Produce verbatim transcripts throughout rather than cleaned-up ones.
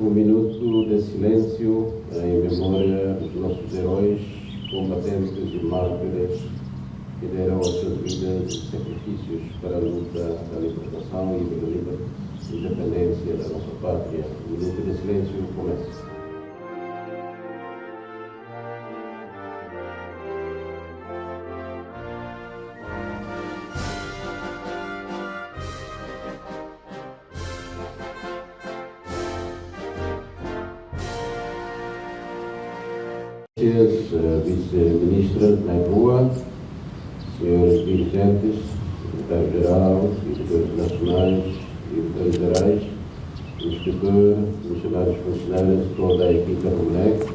Um minuto de silêncio em memória dos nossos heróis, combatentes e mártires que deram as suas vidas e sacrifícios para a luta da libertação e da liber-, independência da nossa pátria. O minuto de silêncio começa. Graças, eh, Vice-Ministra Nain Rua, senhores dirigentes, secretário-geral, diretores nacionais, diretores gerais, inspetor, funcionários, funcionárias, toda a equipa do MEC.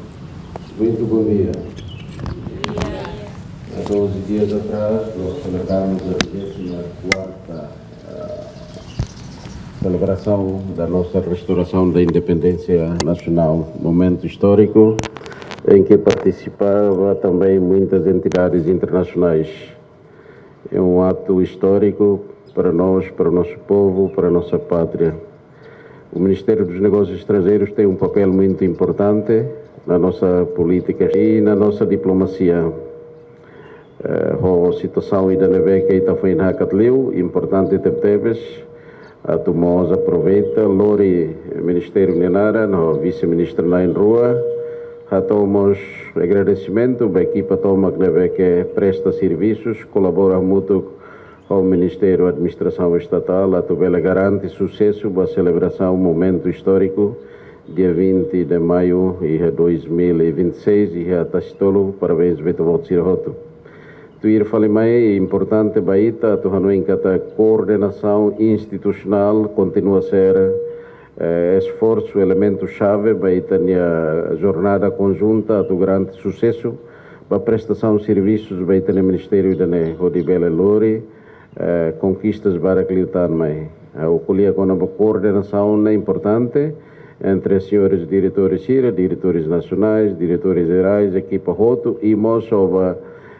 Muito bom dia. Há doze dias atrás, nós celebramos a vigésima quarta, ah, celebração da nossa restauração da independência nacional, momento histórico em que participava também muitas entidades internacionais. É um ato histórico para nós, para o nosso povo, para a nossa pátria. O Ministério dos Negócios Estrangeiros tem um papel muito importante na nossa política e na nossa diplomacia. Eh, ho situasaun ida ne'ebé ke ita foin hakat liu, importante tebetebes atu mós aproveita lori Ministériu nia naran no Vise-Ministra Nain Rua, hato'o mós agradesimentu ba ekipa tomak ne'ebé ke presta servisus, kolabora hamutuk ho Ministériu Administrasaun Estatál atu bele garante susesu ba selebrasaun momentu istóriku, dia vinte de maio iha dois mil e vinte e seis, iha Tasitolu. Parabéns ba ita-boot sira hotu. Tuir fali mai, importante ba ita atu hanoin katak koordenasaun institusionál kontinua ser, eh, esforsu, elementu xave ba ita-nia jornada konjunta atu garante susesu ba prestasaun servisus ba ita-nia ministériu ida-ne'e hodi bele lori, eh, konkistas barak liután mai. Ha'u ko'alia kona-ba koordenasaun ne'e importante entre senhores diretores sira, diretores nacionais, diretores gerais, ekipa hotu, i mós ba,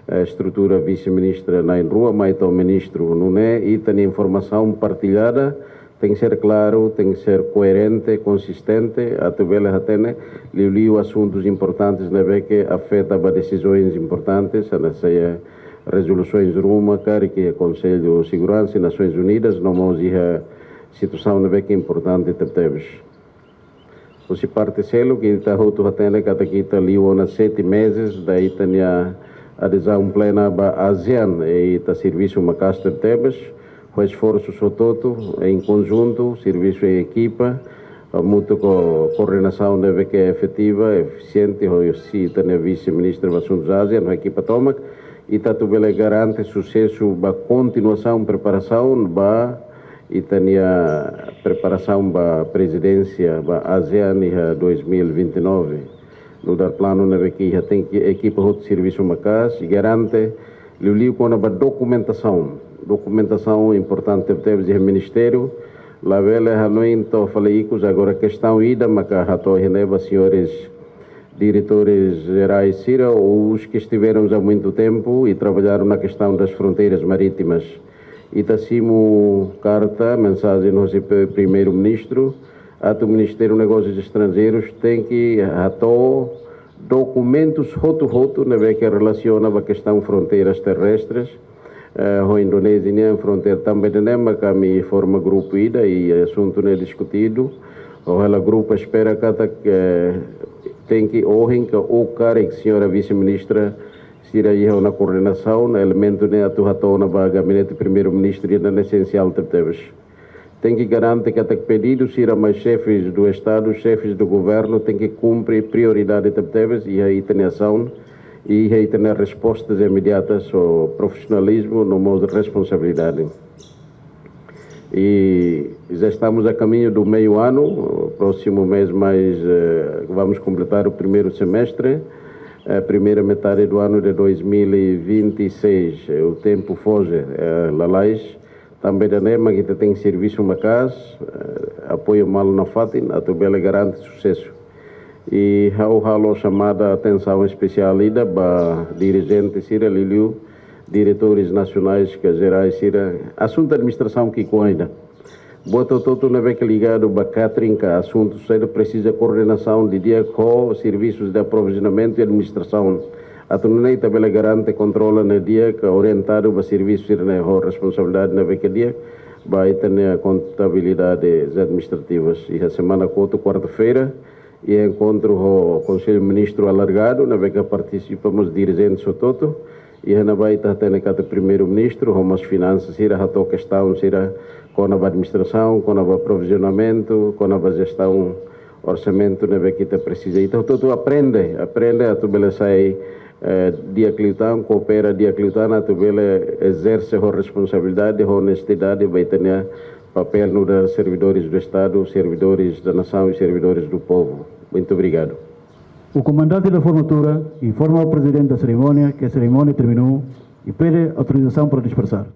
eh, estrutura Vise-Ministra Nain Rua mai to'o ministru. Nune'e ita-nia informasaun partillada tenke ser klaru, tenke ser koerente, konsistente, atu bele hatene liuliu asuntus importantes ne'ebé ke afeta ba desizoens importantes, hanesan rezolusoens ruma karik iha Konsellu Seguransa Nasoins Unidas, no mós iha situasaun ne'ebé ke importante tebetebes. Husi parte seluk, ita hotu hatene katak ita liu ona sete meses da ita-nia adezaun plena ba ASEAN, i ita servisu maka'as tebetebes, ho esforsu hotu-hotu, em conjunto, servisu em equipa, hamutuk ho koordenasaun ne'ebé ke efetiva, efisiente, hosi ita-nia Vise-Ministra ba Asuntus ASEAN, ho ekipa tomak, ita atu bele garante susesu ba kontinuasaun preparasaun ba ita-nia preparasaun ba prezidénsia ba ASEAN iha dois mil e vinte e nove. Nu'udar planu ne'ebé ke iha tenke ekipa hotu servisu maka'as, i garante liuliu kona-ba dokumentasaun. Dokumentasaun importante tebes iha ministériu. Labele hanoin to'o fali ikus, agora kestaun ida maka hato'o iha ne'e ba senhores diretores gerais sira, os que estiveram há muito tempo e trabalharam na questão das fronteiras marítimas. Ita simu karta, mensajen hosi pe-, Primeiru-Ministru, atu Ministériu Negósius Estranjeirus tenke hato'o dokumentus hotu-hotu ne'ebé ke relasiona ba kestaun fronteiras terrestres, eh, ho Indonézia nian fronteira. Tanba ida-ne'e mak ami forma grupu ida i asuntu ne'e diskutidu. Ho hela grupu espera katak, eh, tenke ohin ka ou karik, senhora Vise-Ministra, sira iha ona koordenasaun, elementu ne'e atu hato'o ona ba Gabinete Primeiru-Ministru, ida-ne'e esensiál tebetebes. Tenke garante katak pedidu sira mai xefes do Estado, xefes do Governo, tenke kumpre prioridade tebetebes iha ita-nia asaun, iha ita-nia respostas imediatas ho profisionalizmu no mós responsabilidade. E já estamos a caminho do meio ano, próximo mês mais, eh, vamos completar o primeiro semestre, eh, primeira metade do ano de dois mil e vinte e seis. Eh, o tempo foge, eh, lalais. Tanba ida-ne'e mak ita tenke servisu maka'as, eh, apoiu malu nafatin, atu bele garante susesu. I ha'u halo xamada atensaun espesiál ida ba dirijente sira, liuliu diretores nasionais ka jerais sira, asuntu administrasaun ki'ikoan ida. Buat hotu-hotu ne'ebé ke ligadu ba catering ka asuntu saida presiza koordenasaun didi'ak ho servisus de aprovizionamentu i administrasaun. Atu nune'e ita bele garante kontrola ne'e di'ak, orientadu ba servisu sira-ne'e ho responsabilidade ne'ebé ke di'ak ba ita-nia kontabilidade administrativas. Iha semana kotuk, kuarta-feira, iha enkontru ho Konsellu Ministru alargadu ne'ebé ke partisipa mós dirijente hotu-hotu. Iha ne'ebá ita hatene katak Primeiru-Ministru ho mós finansas sira hato'o kestaun sira kona-ba administrasaun, kona-ba aprovizionamentu, kona-ba jestaun orsamentu ne'ebé ke ita presiza. Ita hotu-hotu aprende, aprende atu bele sai, eh, di'ak liután, koopera di'ak liután, atu bele ezerse ho responsabilidade, ho onestidade ba ita-nia papél nu'udar servidores do Estado, servidores da nação e servidores do povo. Muito obrigado. O comandante da formatura informa ao presidente da cerimónia que a cerimónia terminou e pede autorização para dispersar.